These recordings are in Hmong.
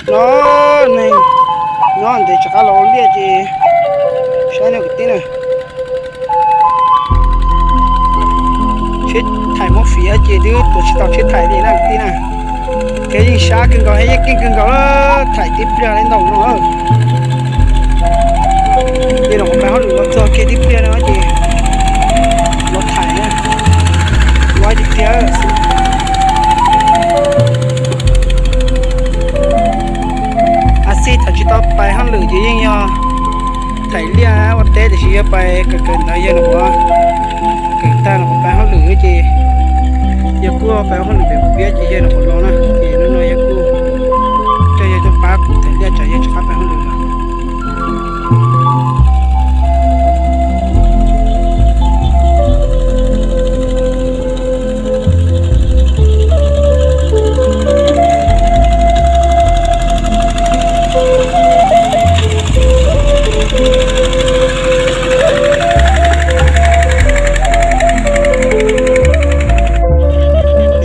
No, neeg nyob ntev rov qab los ua liaj ces saib no kwv tij na. Tsheb thaim muab fiav ces twb tuav tsis tau tsheb thaim li na kwv tij na. Thiab yeej sab kawg nkaus thiab yeej keej kawg nkaus, thaim tib pliag li ntau no. Ces no kuv pais hauj lwm los txog kiag tib pliag no ces los thaim na, loj tiag tiag. Ab xij thaum tsis tau pais hauj lwm ces yeej yog thaim liaj ua teb, tiam sis yog pais kawm kawm ntawv yog no kuv kawm tag no kuv pais hauj lwm ces yog kuj pais hauj lwm pem kuv piab ces yog no kuv los na ces hnub no yog kuj coj yawg tuaj pab kuv thaim liaj tsam yawg rov qab pais hauj lwm lawm.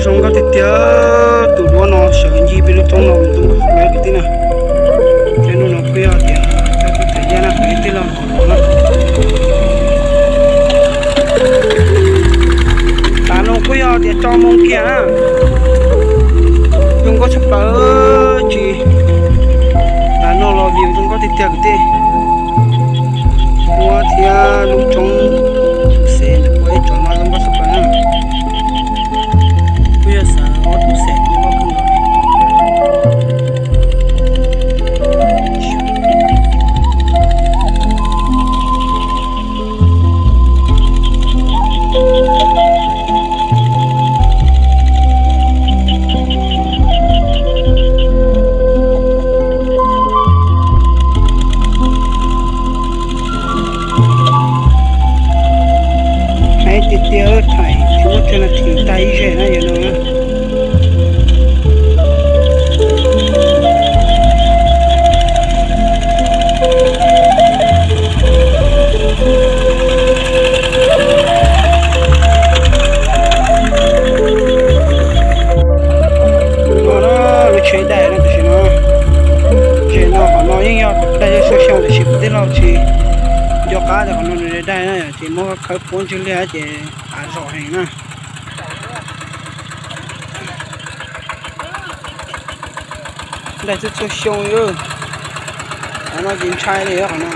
Zoo nkauj tiag tiag, tus duab no sawv ncig peb lub roob no mus ntub lawv kwv tij na. Thiab hnub no kuj yog tias tau tuaj thaum yaj na kuv ib tij laug no. Tav no kuj yog tias tso moo kiag na. Zoo nkauj tshaj plaws tsis. Tav no los view zoo nkauj tiag tiag kwv tij. Ua thiab lub roob xev ntawm ua ib tsoom no zoo nkauj tshaj plaws na. Kuj yog xav ob tug xev zoo nkauj kawg nkaus li. Heev tiag tiag, thaum muab cov no thim tag ib zej na yog no. No lub tsheb daim no tam sim no, tsev no qhov no yeej yog daig xyoo xyoo tiam sis kuv tij laug tsis nco qab tias qhov no nws daig na ces muab khawb puab ntswg liaj ces av zom heev na. Daig txhua txhua xyoo li. Qhov no ces ntshai li qhov no.